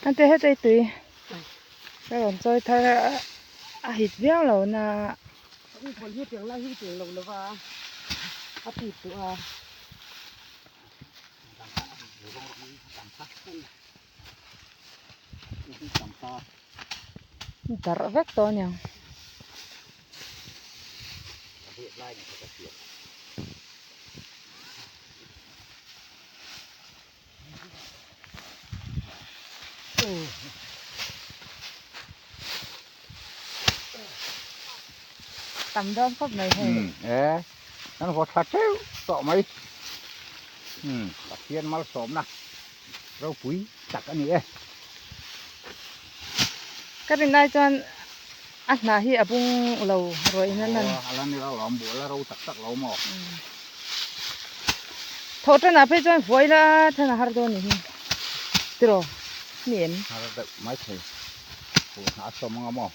Ante hetei tui ka rawn chawi thar a a hit viau lo na. Darh vek tawh aniang. Tam dawn khawp mai hei. E kan vaw tha teuh tawh mai. Pathian malsawmna ropui tak a ni e. Ka rin ai chuan a hnah hi a bung lo rawih in a lan. Aw a la ni lo lawm buh la ro tak tak lo maw. Thawh tanah phei chuan vuai la than a har dawn ni hi tiraw ni em. Har deuh mai thei buh hnah a sawm anga maw.